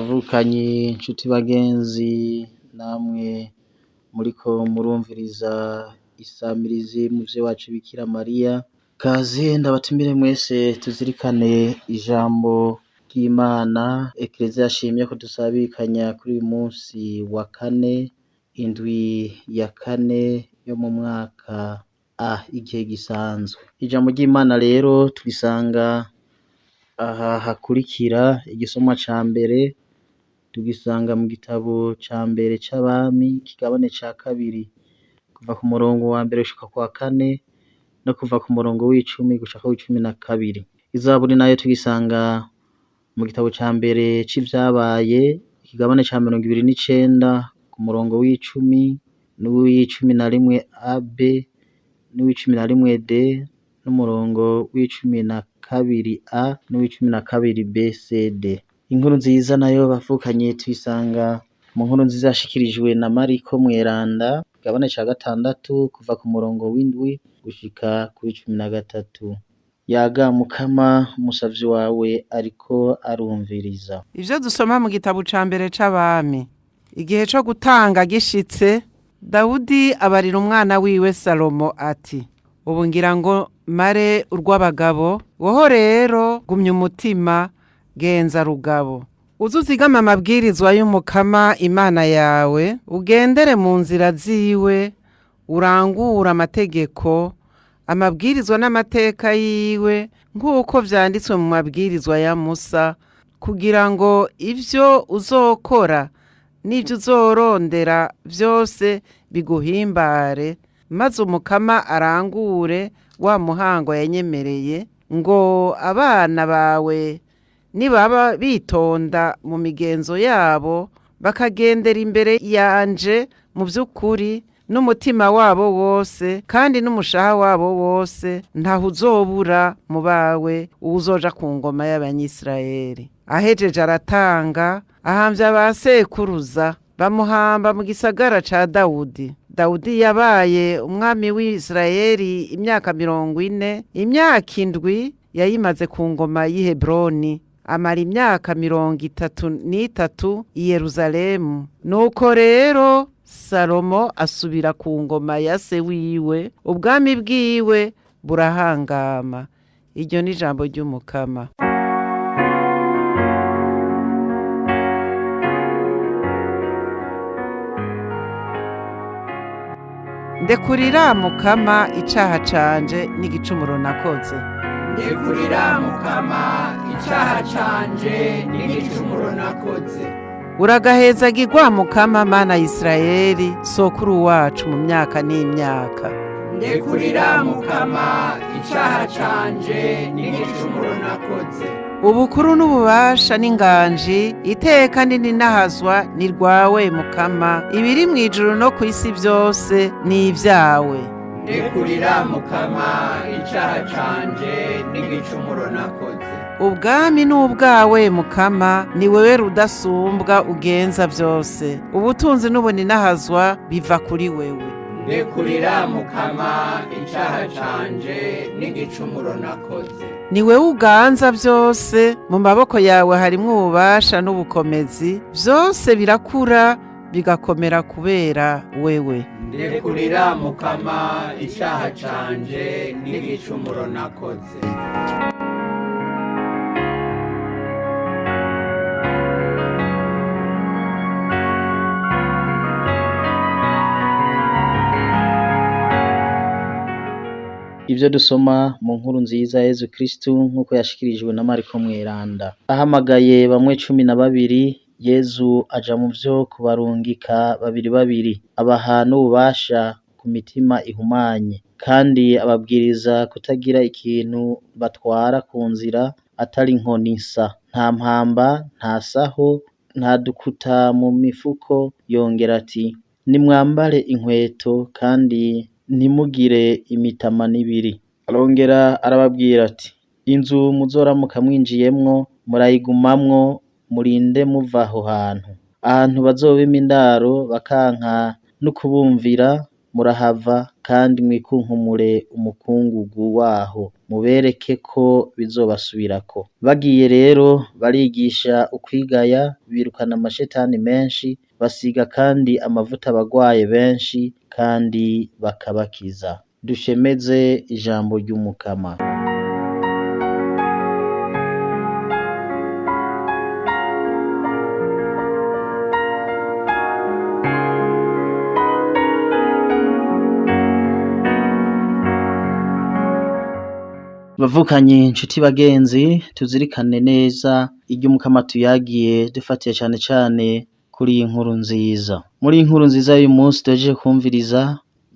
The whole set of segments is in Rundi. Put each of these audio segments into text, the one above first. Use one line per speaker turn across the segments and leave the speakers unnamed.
Bavukanyi nshuti bagenzi namwe muriko murumviriza isamirizi muvyeyi wacu Bikira Mariya, kaze ndabatumire mwese tuzirikane ijambo ry'Imana Ekereziya yashimye ko dusabikanya kuri uyu munsi wa kane, indwi ya kane yo mu mwaka A, igihe gisanzwe. Ijambo ry'Imana rero turisanga aha hakurikira igisomwa ca mbere tugisanga mu gitabo ca mbere c'abami ikigabane ca kabiri kuva ku murongo wa mbere gushika kuwa kane no kuva ku murongo w'icumi gushika kuw'icumi na kabiri. Izaburi nayo tugisanga mu gitabo ca mbere c'ivyabaye ikigabane ca 29 ku murongo w'icumi n'uw'icumi na rimwe AB n'uw'icumi na rimwe D n'umurongo w'icumi na kabiri A n'uw'icumi na kabiri B C D. Inkuru nziza nayo bavukanye tuyisanga mu nkuru nziza yashikirijwe na Mariko Mweranda igabane ca gatandatu kuva ku murongo w'indwi gushika kuri 13. Yaga Mukama umusavyi wawe ariko arumviriza.
Ivyo dusoma mu gitabo ca mbere c'abami. Igihe co gutanga gishitse, Dawudi abarira umwana wiwe Salomo ati: Ubu ngira ngo mare urw'abagabo, woho rero gumya umutima, genza rugabo. Uze uzigame amabwirizwa y'Umukama Imana yawe, ugendere mu nzira ziwe, urangure amategeko, amabwirizwa n'amateka yiwe, nk'uko vyanditswe mu mabwirizwa ya Musa, kugira ngo ivyo uzokora n'ivyo uzorondera vyose biguhimbare, maze Umukama arangure wa muhango yanyemereye, ngo abana bawe nibaba bitonda mu migenzo yabo, bakagendera imbere yanje mu vy'ukuri n'umutima wabo wose kandi n'umushaha wabo wose, ntaho uzobura mu bawe uwuzoja ku ngoma y'Abanyisirayeli. Ahejeje aratanga, ahamvya ba sekuruza, bamuhamba mu gisagara ca Dawudi. Dawudi yabaye umwami w'Isirayeli imyaka 40, imyaka 7 yayimaze ku ngoma y'i Heburoni, amara imyaka 33 i Yeruzalemu. Nuko rero Salomo asubira ku ngoma ya se wiwe, ubwami bwiwe burahangama. Iryo ni ijambo ry'Umukama. Ndekurira Mukama icaha canje n'igicumuro nakoze.
Ndekurira Mukama icaha canje n'igicumuro nakoze.
Uragahezagirwa Mukama Mana Isirayeli, sokuru wacu mu myaka n'imyaka.
Ndekurira Mukama icaha canje n'igicumuro nakoze.
Ubukuru n'ububasha n'inganji, iteka n'ininahazwa ni rwawe Mukama, ibiri mw'ijuru no kw'isi vyose ni ivyawe.
Ndekurira Mukama icaha canje n'igicumuro nakoze.
Ubwami ni ubwawe Mukama, ni wewe rudasumbwa ugenza vyose. Ubutunzi n'ubuninahazwa biva kuri wewe.
Ndekurira Mukama icaha canje n'igicumuro nakoze.
Ni wewe uganza vyose, mu maboko yawe harimwo ububasha n'ubukomezi, vyose birakura bigakomera kubera wewe.
Ndekurira Mukama icaha canje n'igicumuro nakoze.
Ivyo dusoma mu nkuru nziza ya Yezu Kristu nk'uko yashikirijwe na Mariko Mweranda. Ahamagaye bamwe 12, Yezu aja mu vyo kubarungika babiri babiri, abaha n'ububasha ku mitima ihumanye, kandi ababwiriza kutagira ikintu batwara ku nzira atari inkoni nsa, nta mpamba, nta saho, nta dukuta mu mifuko. Yongera ati: nimwambare inkweto kandi ntimugire imitamana ibiri. Arongera arababwira ati: inzu muzoramuka mwinjiyemwo murayigumamwo, murinde muva aho hantu. Ahantu bazobima indaro bakanka no kubumvira, murahava kandi mwikunkumure umukungugu waho, mubereke ko bizobasubirako. Bagiye rero barigisha ukwigaya, birukana amashetani menshi, basiga kandi amavuta abagwaye benshi kandi bakabakiza. Dushemeze ijambo ry'Umukama. Bavukanye nshuti bagenzi, tuzirikane neza iryo Umukama tuyagiye dufatiye cane cane kuri iyi nkuru nziza. Muri iyi nkuru nziza y'uyu munsi duhejeje kumviriza,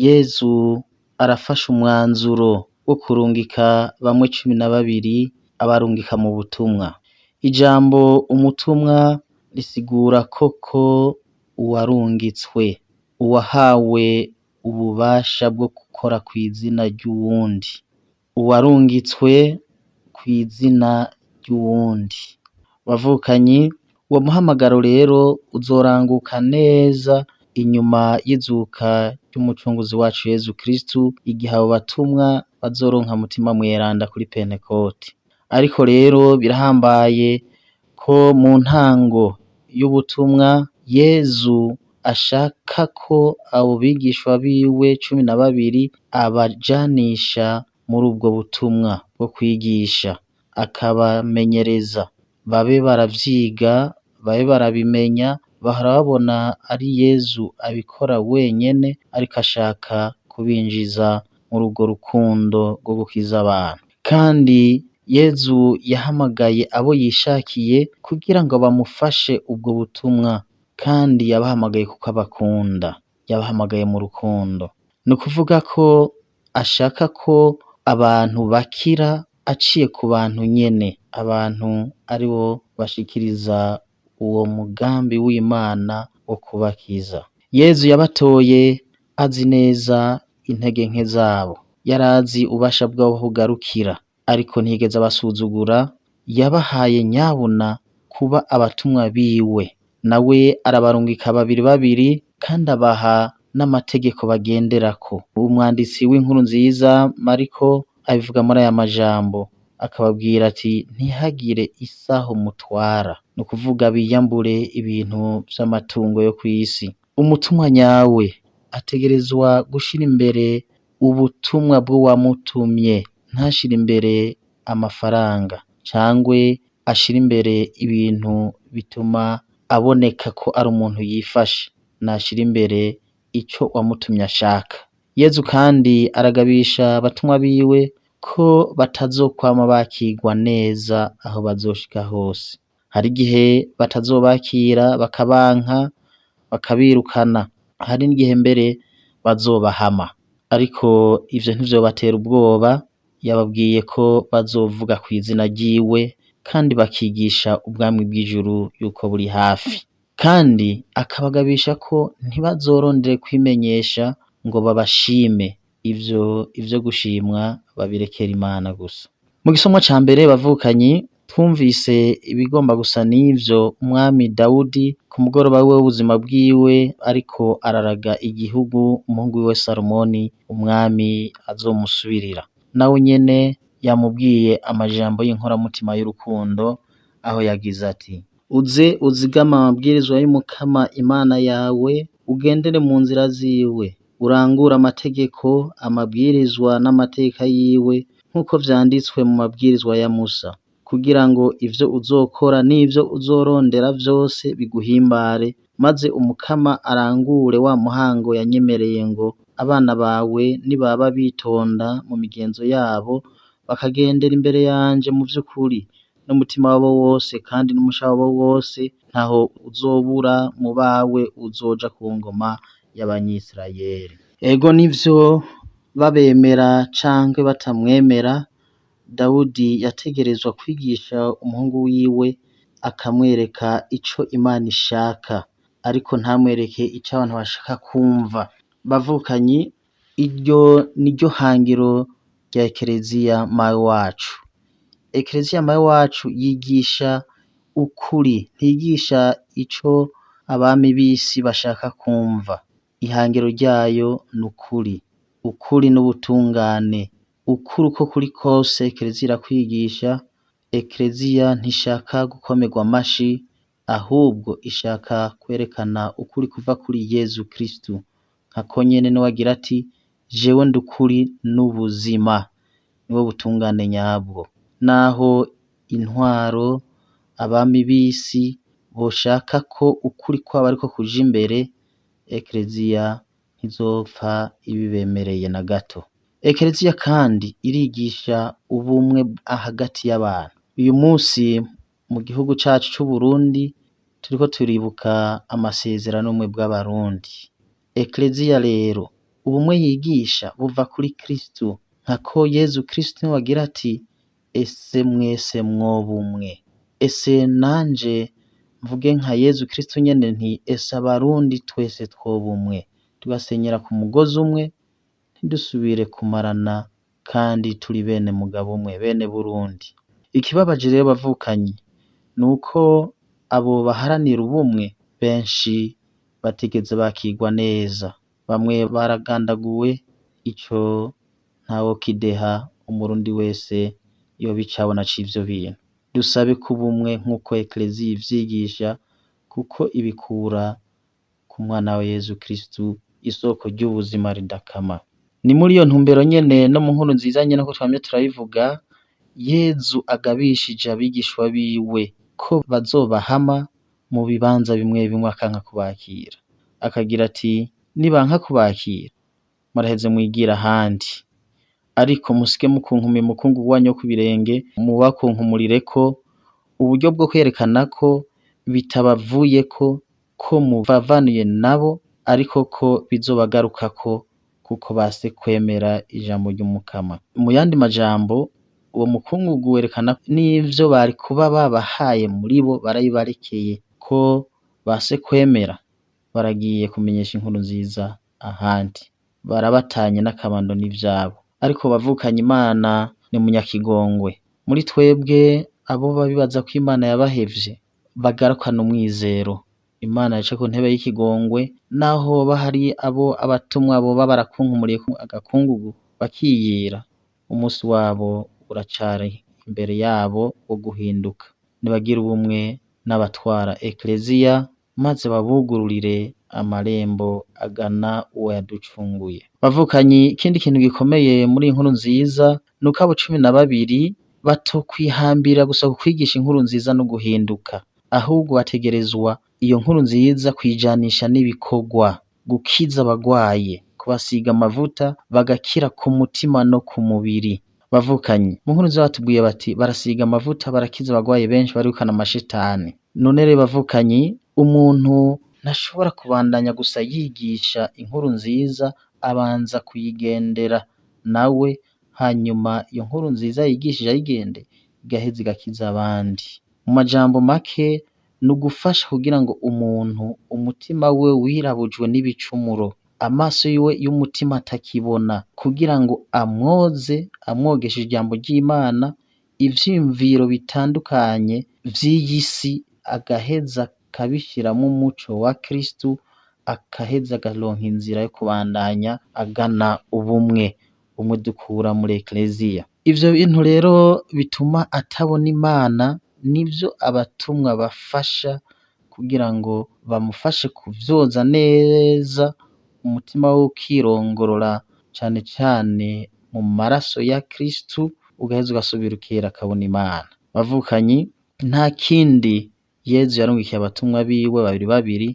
Yezu arafashe umwanzuro wo kurungika bamwe 12 abarungika mu butumwa. Ijambo umutumwa risigura koko uwarungitswe, uwahawe ububasha bwo gukora kw'izina ry'uwundi, uwarungitswe kw'izina ry'uwundi. Bavukanyi, uwo muhamagaro rero uzoranguka neza inyuma y'izuka ry'umucunguzi wacu Yezu Kristu, igihe abo batumwa bazoronka Mutima Mweranda kuri Pentekoti. Ariko rero birahambaye ko mu ntango y'ubutumwa Yezu ashaka ko abo bigishwa biwe 12 abajanisha muri ubwo butumwa bwo kwigisha, akabamenyereza, babe baravyiga, babe barabimenya, bahora babona ari Yezu abikora wenyene, ariko ashaka kubinjiza muri urwo rukundo rwo gukiza abantu. Kandi Yezu yahamagaye abo yishakiye kugira ngo bamufashe ubwo butumwa, kandi yabahamagaye kuko abakunda, yabahamagaye mu rukundo. Ni ukuvuga ko ashaka ko abantu bakira aciye ku bantu nyene, abantu aribo bashikiriza uwo mugambi w'Imana wo kubakiza. Yezu yabatoye azi neza intege nke zabo, yarazi ububasha bwabo aho bugarukira, ariko ntiyigeze abasuzugura, yabahaye nyabuna kuba abatumwa biwe, nawe arabarungika babiri babiri kandi abaha n'amategeko bagenderako. Umwanditsi w'inkuru nziza Mariko abivuga muri aya majambo, akababwira ati ntihagire isaho mutwara, ni ukuvuga biyambure ibintu vy'amatungo yo kw'isi. Umutumwa nyawe ategerezwa gushira imbere ubutumwa bw'uwamutumye, ntashire imbere amafaranga cangwe ashire imbere ibintu bituma aboneka ko ari umuntu yifashe, nashire imbere ico uwamutumye ashaka. Yezu kandi aragabisha abatumwa biwe ko batazokwama bakirwa neza aho bazoshika hose. Hari igihe batazobakira bakabanka, bakabirukana, hari n'igihe mbere bazobahama. Ariko ivyo ntivyobatera ubwoba, yababwiye ko bazovuga kw'izina ryiwe kandi bakigisha ubwami bw'ijuru yuko buri hafi. Kandi akabagabisha ko ntibazorondere kwimenyesha ngo babashime, ivyo gushimwa babirekera Imana gusa. Mu gisomwa ca mbere bavukanyi, twumvise ibigomba gusa n'ivyo umwami Dawudi ku mugoroba wiwe w'ubuzima bwiwe ariko araraga igihugu umuhungu wiwe Salomoni umwami azomusubirira. Nawe nyene yamubwiye amajambo y'inkoramutima y'urukundo, aho yagize ati: uze uzigame amabwirizwa y'Umukama Imana yawe, ugendere mu nzira ziwe, urangure amategeko, amabwirizwa n'amateka yiwe nk'uko vyanditswe mu mabwirizwa ya Musa, kugira ngo ivyo uzokora n'ivyo uzorondera vyose biguhimbare, maze Umukama arangure wa muhango yanyemereye ngo abana bawe nibaba bitonda mu migenzo yabo, bakagendera imbere yanje mu vy'ukuri n'umutima wabo wose kandi n'umusha wabo wose, ntaho uzobura mu bawe uzoja ku ngoma y'Abanyisirayeli. Ego nivyo, babemera canke batamwemera, Dawudi yategerezwa kwigisha umuhungu wiwe akamwereka ico Imana ishaka, ariko ntamwereke ico abantu bashaka kumva. Bavukanyi, iryo niryo hangiro rya Ekereziya mawe wacu. Ekereziya mawe wacu yigisha ukuri, ntiyigisha ico abami b'isi bashaka kumva. Ihangiro ryayo ni ukuri, ukuri n'ubutungane, ukuri uko kuri kose Ekereziya irakwigisha. Ekereziya ntishaka gukomerwa amashi, ahubwo ishaka kwerekana ukuri kuva kuri Yezu Kristu. Nkako nyene niwe agira ati: jewe ndi ukuri n'ubuzima, niwe butungane nyabwo. Naho intwaro, abami b'isi boshaka ko ukuri kwabo ariko kuja imbere, Ekereziya ntizopfa ibibemereye na gato. Ekereziya kandi irigisha ubumwe hagati y'abantu. Uyu munsi mu gihugu cacu c'Uburundi turiko turibuka amasezerano y'ubumwe bw'abarundi. Ekereziya rero ubumwe yigisha buva kuri Kristu, nkako Yezu Kristu niwe agira ati: ese mwese mwoba umwe. Ese nanje mvuge nka Yezu Kristu nyene nti: ese abarundi twese twoba umwe, tugasenyera ku mugozi umwe, ntidusubire kumarana kandi turi bene mugabo umwe, bene Burundi. Ikibabaje rero bavukanyi ni uko abo baharanira ubumwe benshi batigeze bakirwa neza, bamwe baragandaguwe, ico ntawokideha, umurundi wese yoba icabona c'ivyo bintu. Dusabe ko ubumwe nk'uko Ekereziya ivyigisha, kuko ibikura ku mwana wa Yezu Kristu, isoko ry'ubuzima ridakama. Ni muri iyo ntumbero nyene no mu nkuru nziza nyene nkuko twamye turabivuga, Yezu agabishije abigishwa biwe ko bazobahama mu bibanza bimwe bimwe akanka kubakira. Akagira ati: nibanka kubakira muraheze mwigira ahandi, ariko musige mukunkumiye umukungugu wanyu wo ku birenge, mubakunkumurireko, uburyo bwo kwerekana ko bitabavuyeko, ko muvavanuye nabo, ariko ko bizobagarukako kuko base kwemera ijambo ry'Umukama. Mu yandi majambo, uwo mukungugu werekana n'ivyo bari kuba babahaye muri bo barabibarekeye, ko base kwemera baragiye kumenyesha inkuru nziza ahandi, barabatanye n'akabando n'ivyabo. Ariko bavukanye, Imana ni munyakigongwe. Muri twebwe abo bibaza ko Imana yabahevye bagarukana umwizero. Imana yicaye ku ntebe y'ikigongwe, naho hoba hari abo abatumwa boba barakunkumuriye agakungugu bakiyira, umunsi wabo uracari imbere yabo wo guhinduka. Nibagire ubumwe n'abatwara Ekereziya, maze babugururire amarembo agana uwo yaducunguye. Bavukanyi, ikindi kintu gikomeye muri iyi nkuru nziza nuko abo 12 batokwihambira gusa ku kwigisha inkuru nziza no guhinduka, ahubwo bategerezwa iyo nkuru nziza kuyijanisha n'ibikorwa, gukiza abagwaye, kubasiga amavuta bagakira ku mutima no ku mubiri. Bavukanyi, mu nkuru nziza batubwiye bati barasiga amavuta, barakiza abagwaye benshi, barirukana amashetani. None rero bavukanyi, umuntu ntashobora kubandanya gusa yigisha inkuru nziza, abanza kuyigendera nawe, hanyuma iyo nkuru nziza yigishije ayigende, igaheza igakiza abandi. Mu majambo make, ni ugufasha kugira ngo umuntu umutima we wirabujwe n'ibicumuro, amaso yiwe y'umutima atakibona, kugira ngo amwoze, amwogeshe ijambo ry'Imana, ivyiyumviro bitandukanye vy'iyi si agaheza akabishiramwo umuco wa Kristu, akaheza akaronka inzira yo kubandanya agana ubumwe, ubumwe dukura muri Ekereziya. Ivyo bintu rero bituma atabona Imana nivyo abatumwa bafasha kugira ngo bamufashe kuvyoza neza, umutima we ukirongorora cane cane mu maraso ya Kristu, ugaheza ugasubira ukera akabona Imana. Bavukanyi, nta kindi Yezu yarungikiye abatumwa biwe babiri babiri,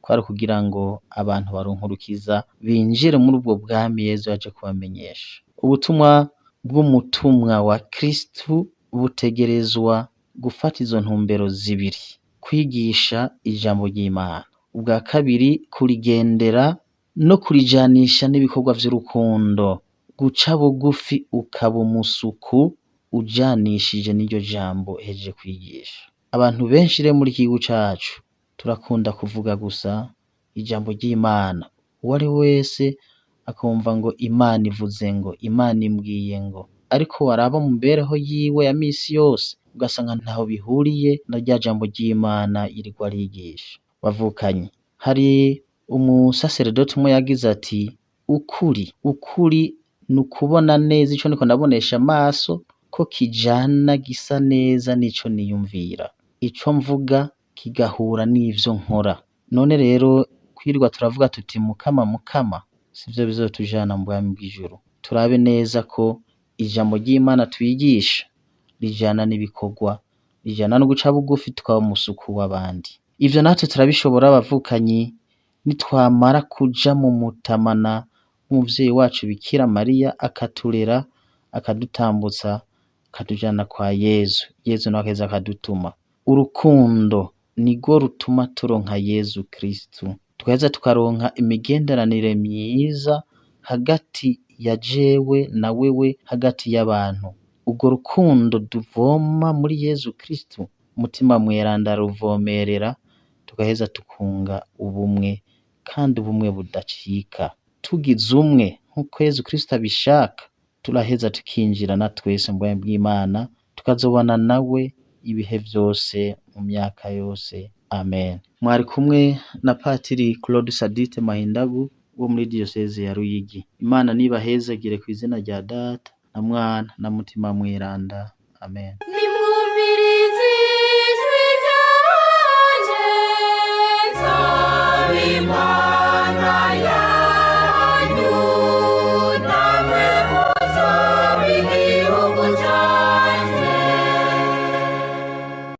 kwari kugira ngo abantu baronke urukiza, binjire muri ubwo bwami Yezu yaje kubamenyesha. Ubutumwa bw'umutumwa wa Kristu butegerezwa gufata izo ntumbero zibiri: kwigisha ijambo ry'Imana, ubwa kabiri kurigendera no kurijanisha n'ibikorwa vy'urukundo, guca bugufi ukaba umusuku ujanishije n'iryo jambo uhejeje kwigisha. Abantu benshi rero muri iki gihugu cacu turakunda kuvuga gusa ijambo ry'Imana, uwo ari we wese akumva ngo Imana ivuze ngo, Imana imbwiye ngo, ariko waraba mu mibereho yiwe ya misi yose ugasanga ntaho bihuriye na rya jambo ry'Imana yirirwa arigisha. Bavukanye, hari Umusaseredoti umwe yagize ati: "Ukuri, ukuri ni ukubona neza ico ndiko ndabonesha amaso ko kijana gisa neza n'ico niyumvira, ico mvuga kigahura n'ivyo nkora." None rero kwirirwa turavuga tuti mukama mukama sivyo bizotujana mu bwami bw'ijuru. Turabe neza ko ijambo ry'Imana twigisha rijana n'ibikorwa, rijana no guca bugufi tukaba umusuku w'abandi. Ivyo natwe turabishobora abavukanyi, nitwamara kuja mu mutamana w'umuvyeyi wacu Bikira Mariya, akaturera, akadutambutsa, akatujana kwa Yezu. Yezu nawe agaheza akadutuma. Urukundo nirwo rutuma turonka Yezu Kristu, tugaheza tukaronka imigenderanire myiza hagati ya jewe na wewe, hagati y'abantu. Urwo rukundo duvoma muri Yezu Kristu, Mutima Mweranda aruvomerera, tugaheza tukunga ubumwe kandi ubumwe budacika. Tugize umwe nk'uko Yezu Kristu abishaka, turaheza tukinjira na twese mu bwami bw'Imana, tukazobana nawe ibihe vyose mu myaka yose. Amen. Mwari kumwe na Patiri Claude Sadite Mahindagu wo muri Diyoseze ya Ruyigi. Imana nibahezagire kw'izina rya Data na Mwana na Mutima Mweranda. Amen.